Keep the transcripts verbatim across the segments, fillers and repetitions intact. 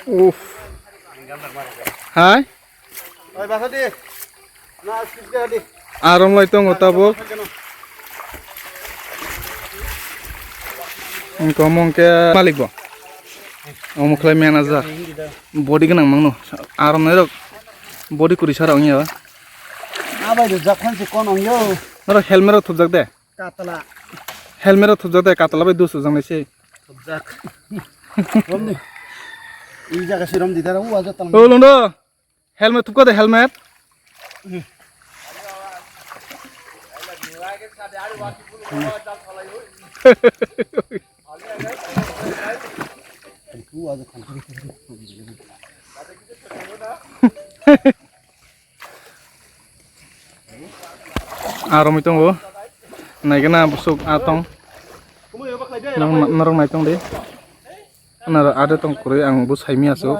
Uff. Hai? Oi, basa di. Na, skip dia di. Arom lai tongo tabuk. Engko mong ke malik bo. Omo khlai manager. Body gwnang mangno. Arom nai rok. Body kuri sara ongya. Abai do jakhan se kon ongyo. Noro helmet rok thupjak de. Katla. Helmet rok thupjak de, katla bai dus ujang nai se. Thupjak. Romdi. I jaga si romdi dara u aja tang. O londo. Helmet thupka de helmet. U aja tang. Aromoi tongo. Naikhe na busuk a tong. Norok, norok nai tong di. Naro ade tong kwrwi ang bo saimia aswk.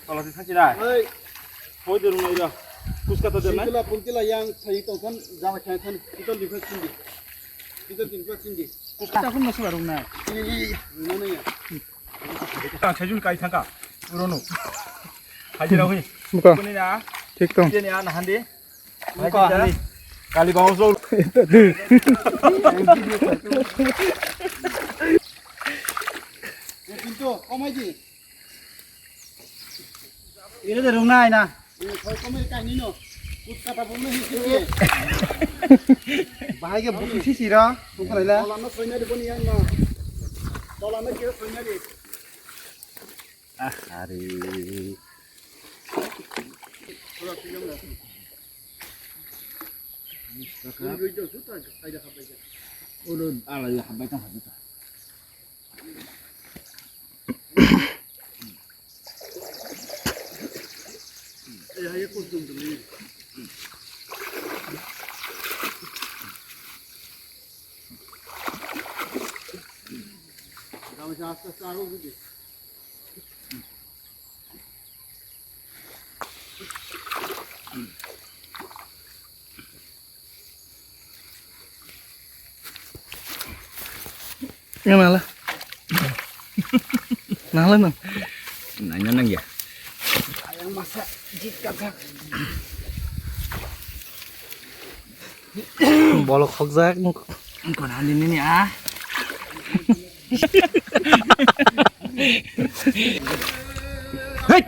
Tola se thangsi nai. Hoi de rung nai ro. Kuska to de nai. Pungkila, pungkila yang sai tong khan jama khan khan. Kita di khan sindi. Kita di khan sindi. Kuska ta phun masuk rung nai. Ini, ini, ini. Rung nai ya. Ta chajun kai thangka. Urono. Hajira hui. Buka. Kuni na. Thik tong. Ini ya na handi. Kali gaus lo. Pintu, komai di. Ire de rung nai na. Komai kai ni no. Kut kata bung ni. Bahai ke buki sisi ra. Tungkrai la. Tola no soina di boni yang na. Tola no kira soina di. Ah, hari. Ulo ala ya habai tang habai tang. Eh, haya kusum dulu. Kami sa asta sa ho gidi. Nang nala. Nala nang. Nanya nang ya. Ayang masa jit kakak. Bolok khokjak. Kon hali nini ah. Hei.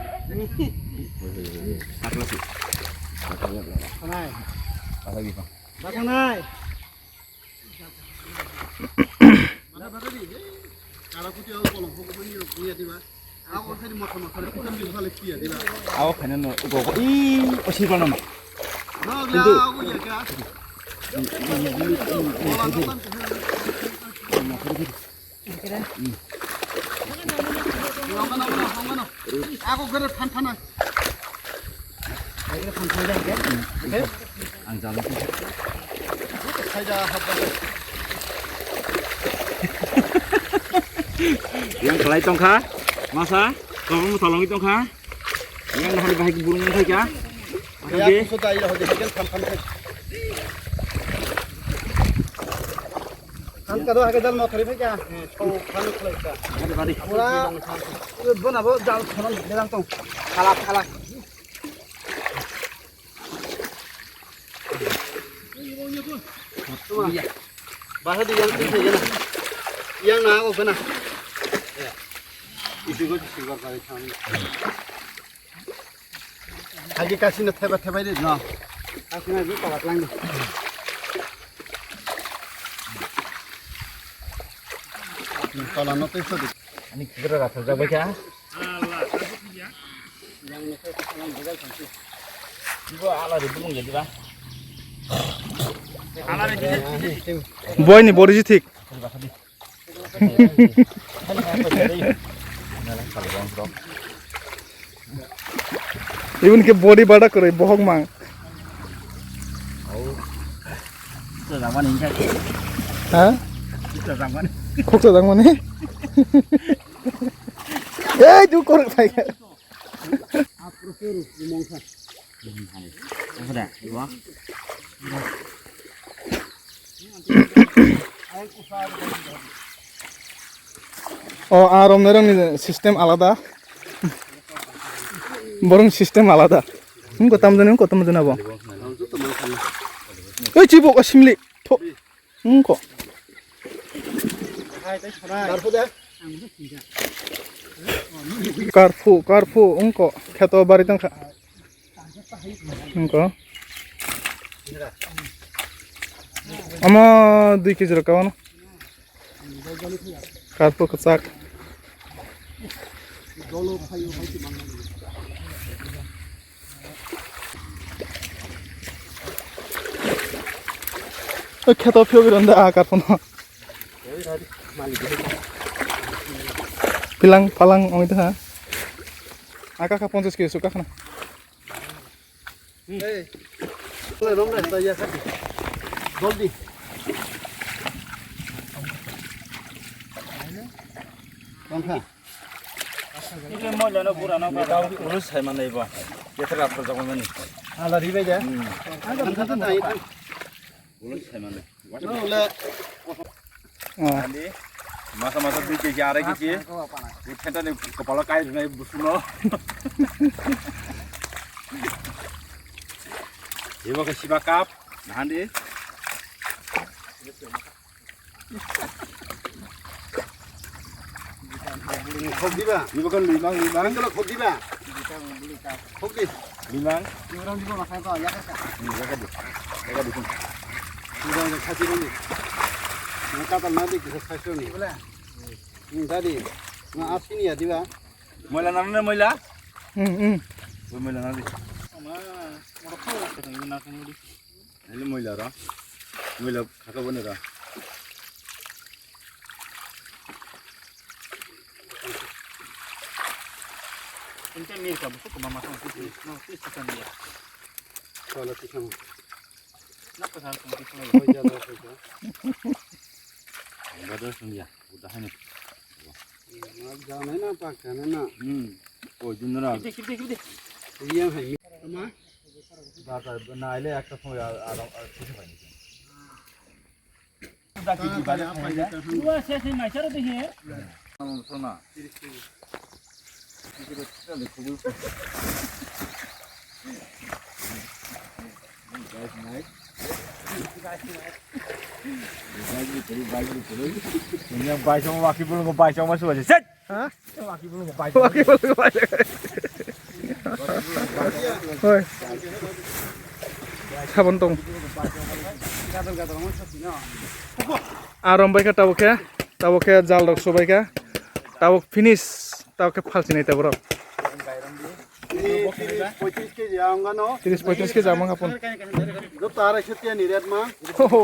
Apa sih? Apa ya? Kanai. Apa gitu? Kanai. Aw khaina no go go i o sirba no ma. Kintu Ako gere phan phan. Ang jalo. Yang kelai tongkha, masa, tolong tolong tongkha. Yang nahan bahai burung tongkha. Ya, aku sudah ya, udah kan phan phan. Kan kado agak jalan motor ini ya. Kau kan kelai ka. Ada bari. Pura, itu bona bo jalan tolong jalan tong. Kalak kalak. Bahadi yang tu saja na. Yang na aku kena. Itu gua sih gua kali kami. Hagi kasih na theba theba ini no. Kasih na juga kawat lagi. Kalau nanti sudah. Ani kira rasa jaga ya. Boy ni body ji thik. Even ke body bada kore bohok mang. Ha? Khoksa dang mani. Ei, tu korok thai. O, a romnairokni system alada. Borokni system alada. Wngkha tamjani, wngkha tamjani abo. Oi, chibuk, o simli. Tho. Wngkha. Karphu, karphu, wngkha. Kheto bari tongkha. Wngkha. Omo dui kg rok kabo no. Karphu kwchak. O kheto phiyogwi rwna da karphuno. Pilang palang ongwi tongkha. Aka kha ponchash kg su kakhna. Hey. Rom re, ta ya kati. Joldi. Tongkha. Ulo sai manai bo. Yathra apro jagmani. Ala ribai ja. Hmm. Ang kata tai. Ulo sai manai. Ulo. Andi. Masa masa dui kg arai kg. Uthenta ni kepala kai rwnai busuno. Ibo ke siba kap. Nandi. Khok diba? Ibo kan luimang, luimang. Ini kalau khok diba? Khok di. Luimang. Orang di mana saya tahu ya kan? Hmm, ya kan. Ya kan. Sudah ada satu ini. Yang kata nanti kita satu ni. Boleh. Hmm, tadi. Nah, asini ya diba? Moila nana moila. Hmm, hmm. Moila nana di. Sama, orang kau kata ini nak di. Ele moila ra. Moila khaka bone ra. Inta mir ka buku kuma masang tu tu. No, tu tu kan ya. Kalau tu sama. Nak pasal tu tu. Oh, ya, ya, ya. Enggak ada sih ya. Udah ini. Jangan enak pak, jangan enak. Hmm. Oh, dinner. Kita, kita, kita. Iya, hai. Sama. Data naile ekta somoi ar, ar, ar kisa paini. Dua se se mai charo de he. Sona. Guys, nice. Guys, ni puri, guys, ni puri. Ini yang baik sama wakil belum baik sama sudah. Set. Ha? Hoi. Sabon tong. Arom bai kha tabuk khe, tabuk khe jal rok subai kha. Tabuk finish, tabuk khe phalsinai tabuk rok. Tris poitris kg ang gano. Tris poitris kg ang gano. Joto arai setiya ni rate ma. Ho, ho.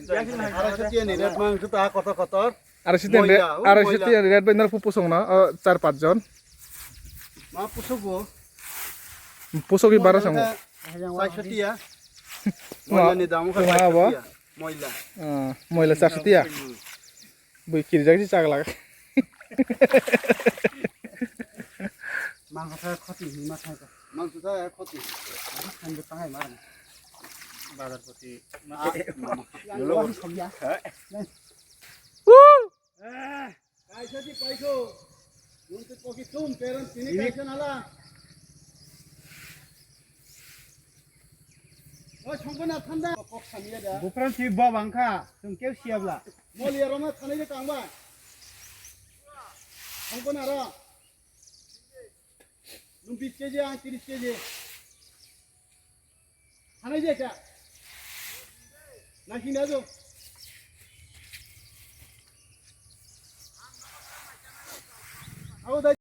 Arai setiya ni rate ma, joto a kotor kotor. Arai setiya ni rate, moila, o arai moila. Setiya ni rate bai nor pu pusong na, o, char panch jon. Ma pusok bo. Pusok i bara sango. Char setiya. Moila ni dam kha char setiya. Moila. Ah, moila char setiya. Hmm. Bui kirijak si chaglak. Mangsa khoti hinma thangkha. Mangsa khoti. Thanbo tangai mar. Bazar khoti. Ah, mama. Yang luar sok ya. Woo! Eh, kaisa di paiso. Nuntu koki tum peran sini kaisa nala. Oi, songkona thanda. Kok samiya da. Bupran si bo bangkha. Tum keu siabla. Moli aroma thanai de kangba. Songkona ra. Nung bis kg, ang tris kg. Hanai je kya? Nasi na jo. Au da.